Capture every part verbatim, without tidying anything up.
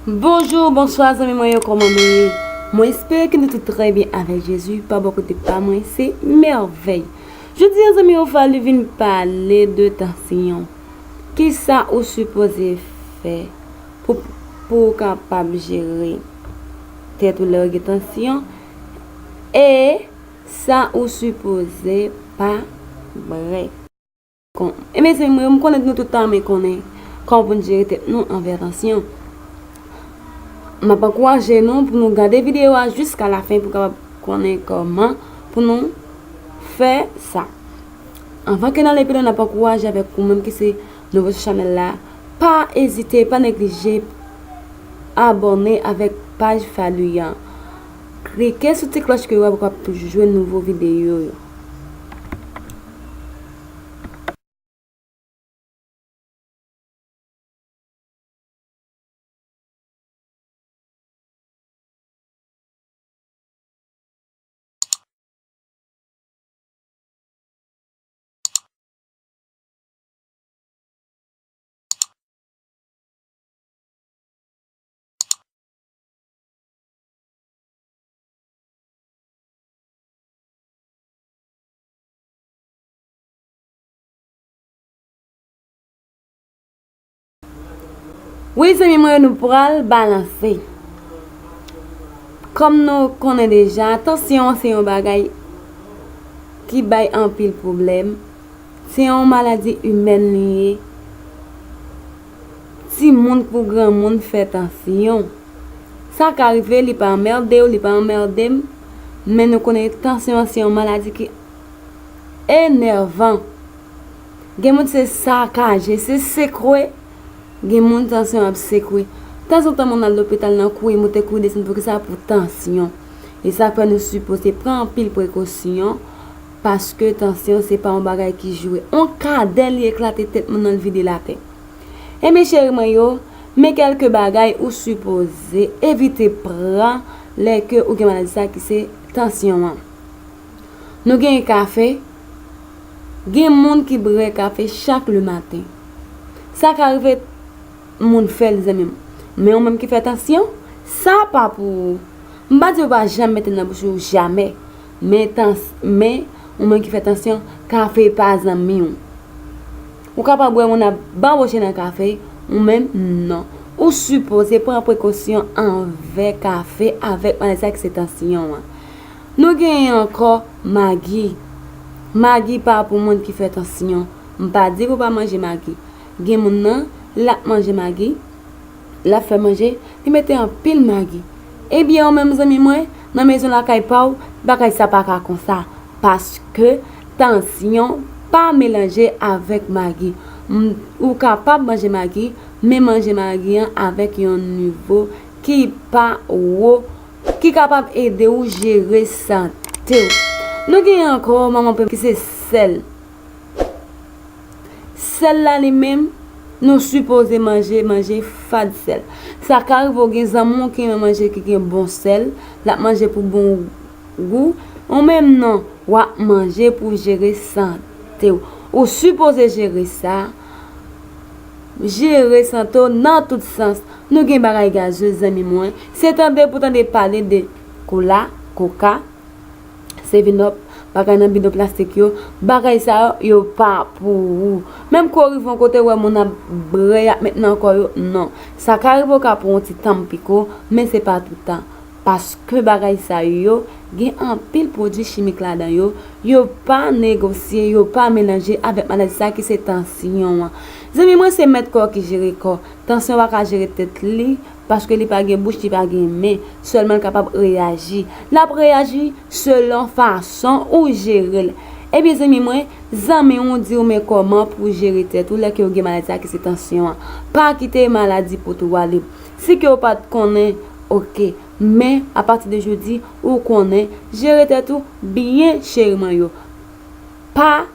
Bonjou, bonswa zanmi mwen yo, kòman nou ye? Mwen espere ke nou tout trè byen avèk Jezi, pa bò kote pa mwen, se mèvèy. Jodi a zanmi yo, Fally vin pale de tansyon. Kisa ou sipoze fè pou, pou w kapab jere tèt ou lè w gen tansyon? E sa ou sipoze pa bwè. Kon, e mezanmi, mwen, m konnen nou tout ta renmen konnen kòman pou n jere tèt nou anvè tansyon. M ap ankouraje nou pou nou gade videyo a jiska lafen pou kapab konnen kòman pou nou fè sa. Anvan ke n ale pi lwen, n ap ankouraje avèk ou menm ki se nouvo sou chanèl la, pa ezite, pa neglije abòne avèk paj Fally an. Klike sou ti klòch ke w ap, w ap toujou jwenn nouvo videyo yo. Wi, zanmi mwen yo, nou pral balanse. Kòm nou konnen deja, tansyon an se yon bagay ki bay anpil pwoblèm. Se yon maladi imèn li ye. Timoun kou granmoun fè tansyon. Sa ka rive, li pa anmède w, li pa anmède m, men nou konnen tansyon an se yon maladi ki enèvan. Gen moun se sakaje, se sekwe. Gen moun tansyon ap sekwe. Tanzantan moun al lopital nan kouri moute kouri desann, poukisa? Pou tansyon. E sa fè nou sipoze pran anpil prekosyon, paske tansyon se pa yon bagay ki jwe. On kadè li eklate tèt moun nan, l vide l atè. Ebyen cheri mwen yo, men kèlke bagay ou sipoze evite pran lè ke ou gen maladi sa ki se tansyon an. Nou gen kafe. Gen moun ki bwè kafe chak lematen. Sa ka rive moun fè l, zanmi m. Men ou menm ki fè tansyon, sa pa pou ou. M pa di w pa janm mete l nan bouch ou, jamè. Men tans-, men ou menm ki fè tansyon, kafe pa zanmi w. Ou kapab wè moun ap bawoche nan kafe, ou menm non. Ou sipoze pran prekosyon anvè kafe avèk maladi sa ki se tansyon an. Nou genyen ankò magi. Magi pa pou moun ki fè tansyon. M pa di pou pa manje magi. Gen moun nan, l ap manje magi, l ap fè manje, li mete anpil magi. Ebyen, ou menm zanmi mwen, nan mezon lakay pa w, bagay sa pa ka konsa. Paske tansyon pa melanje avèk magi. M, ou kapab manje magi, men manje magi an avèk yon nivo ki pa wo, ki kapab ede w jere sante w. Nou genyen ankò manman pèp ki se sèl. Sèl la li menm, nou sipoze manje, manje fad sèl. Sa ka rive w gen zanmi w ki renmen manje ki gen bon sèl, l ap manje pou bon gou. Ou menm non, w ap manje pou jere sante w. Ou sipoze jere sa, jere sante w nan tout sans. Nou gen bagay gazez, zanmi mwen. Se tande pou tande pale de kola, koka, Seven Up, bagay nan bidon plastik yo, bagay sa yo, yo pa pou ou. Menm ke w rive yon kote, w wè moun ap bwè, y ap met nan kò yo, non. Sa ka rive w ka pran yon ti tanm piko, men se pa tout tan. Paske bagay sa yo, gen anpil pwodui chimik ladan yo, yo pa negosye, yo pa melanje avèk maladi sa ki se tansyon an. Zanmi mwen, se mèt kò ki jere kò. Tansyon pa ka jere tèt li, Paske li pa gen bouch, li pa gen men, sèlman l kapab reyaji. L ap reyaji selon fason ou jere l. Ebyen, zanmi mwen, zanmi w di w men kòman pou w jere tèt ou lè ke w gen maladi sa ki se tansyon an. Pa kite maladi pote w ale. Si ke w pa t konnen, oke. Men, apati de jodi, ou konnen, jere tèt ou byen, cheri mwen yo. Pa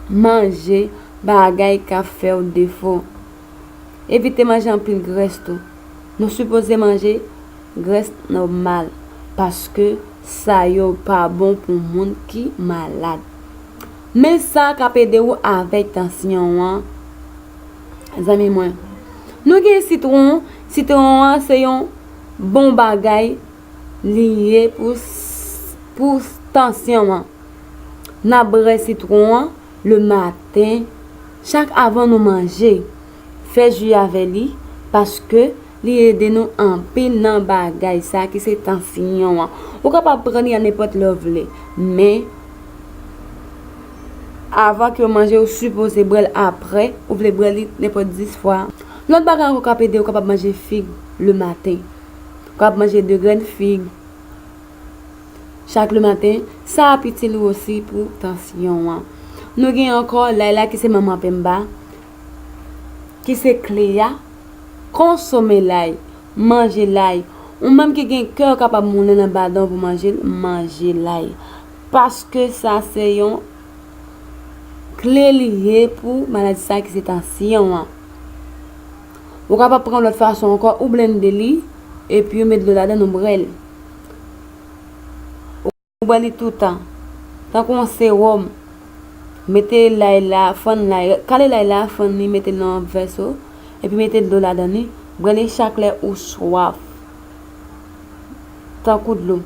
manje bagay k ap fè w defo. Evite manje anpil grès tou. Nou sipoze manje grès nòmal, paske sa yo pa bon pou moun ki malad. Men sa k ap ede w avèk tansyon an, zanmi mwen. Nou gen sitwon. Sitwon an se yon bon bagay li ye pou, pou tansyon an. N ap bwè sitwon an le maten, chak avan nou manje. Fè ji avè li, paske li ede nou anpil nan bagay sa ki se tansyon an. Ou kapab pran li a nenpòt lè w vle, men avan ke w manje, ou sipoze bwè l apre, ou vle bwè li nenpòt dis fwa. Lòt bagay ankò k ap ede, ou kapab manje fig le maten. Ou kapab manje de grenn fig chak le maten, sa ap itil ou osi pou tansyon an. Nou gen ankò lay la ki se manman penba, ki se kle a, konsome lay, manje lay. Ou menm ki gen kè w kapab moulen nan badan pou manje l, manje lay. Paske sa se yon kle li ye pou maladi sa ki se tansyon an. Ou kapab pran lòt fason ankò, ou blende li, epi ou met dlo ladan, ou bwè l. Ou bwè li toutan. Tankou yon sewòm. Mete lay la, fann lay, kale lay la, fann li, mete l nan yon vèso, epi mete dlo ladan li, bwè li chak lè ou swaf. Tankou dlo.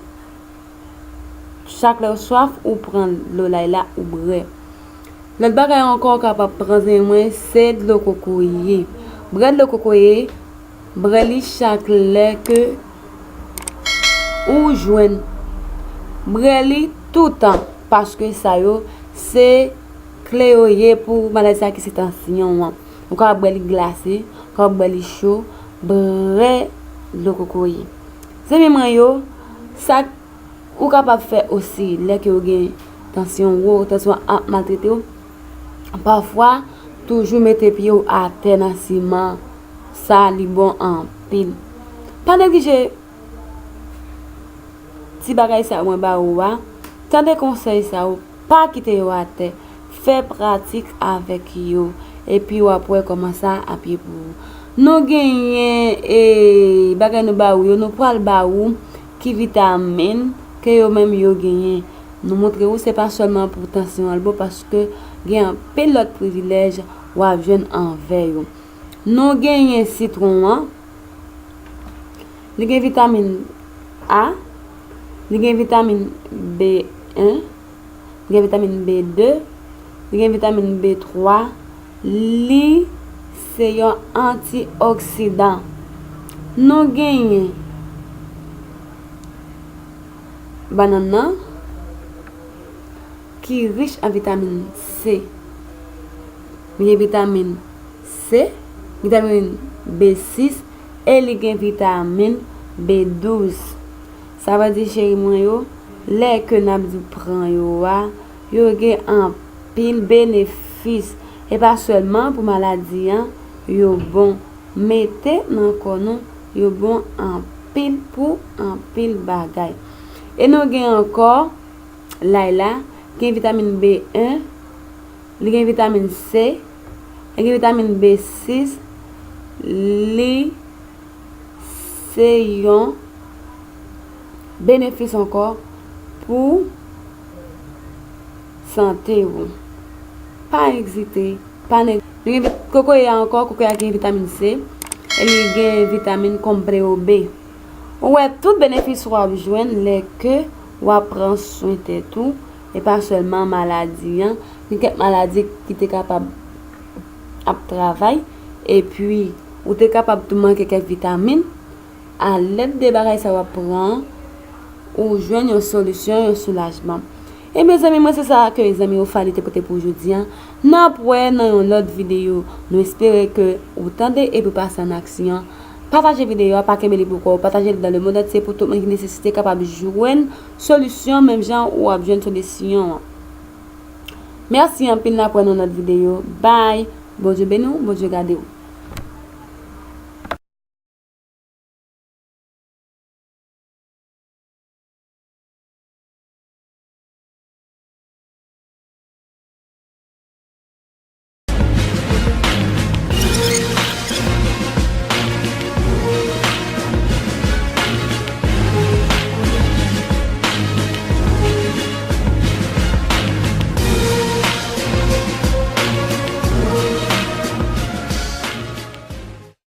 Chak lè ou swaf, ou pran dlo lay la, ou bwè. Lòt bagay ankò ou kapab pran, zanmi mwen, se dlo kokoye. Bwè dlo kokoye, bwè li chak lè ke ou jwenn. Bwè li toutan, paske sa yo se kle yo ye pou maladi sa ki se tansyon an. Ou kapab bwè li glase, ou kapab bwè li cho, bwè dlo kokoye. Zanmi mwen yo, sa ou kapab fè osi, lè ke ou gen tansyon wo, tansyon an ap maltrete w, pafwa, toujou mete pye w atè nan siman, sa li bon anpil. Pa neglije ti bagay sa yo mwen ba ou a, tande konsèy sa yo, pa kite yo atè. Fè pratik avèk yo, epi w ap wè kòman sa ap ye pou ou. Nou genyen, e, bagay nou ba ou yo, nou pral ba ou ki vitamin ke yo menm yo genyen. Nou montre ou se pa sèlman pou tansyon an l bon, paske gen anpil lòt privilèj w ap jwenn anvè yo. Nou genyen sitwon an, li gen vitamin A, li gen vitamin B en, li gen vitamin B de, li gen vitamin B twa, li se yon antioksidan. Nou genyen bannann nan ki rich an vitamin C. Li gen vitamin C, vitamin B sis, e li gen vitamin B douz. Sa vle di, cheri mwen yo, lè ke n ap di pran yo a, yo gen anpil benefis. E pa sèlman pou maladi an, yo bon. Mete nan kò nou, yo bon anpil pou anpil bagay. E nou gen ankò lay la, gen vitamin B en, li gen vitamin C, li gen vitamin B sis, li se yon benefis ankò pou sante w. Pa ezite, pa neg-, li gen vit-, kokoye a ankò, kokoye a gen vitamin C, e li gen vitamin konplewo B. Ou wè tout benefis w ap jwenn lè ke w ap pran swen tèt ou, e pa sèlman maladi an, gen kèk maladi ki te kapab ap travay, epi ou te kapab tou manke kèk vitamin, alèd de bagay sa w ap pran an, ou jwenn yon solisyon, yon soulajman. E mezanmi, mwen se sa ke zanmi w Fally te pote pou jodi an. N ap wè nan yon lòt videyo. Nou espere ke ou tande epi w pase an aksyon. Pataje videyo a, pa kenbe li pou kò w. Pataje li dans le monde entier pou tout moun ki nesesite kapab jwenn solisyon menm jan ou ap jwenn solisyon an. Mèsi anpil, n ap wè nan lòt videyo. Bye! Bondye beni w, Bondye gade w.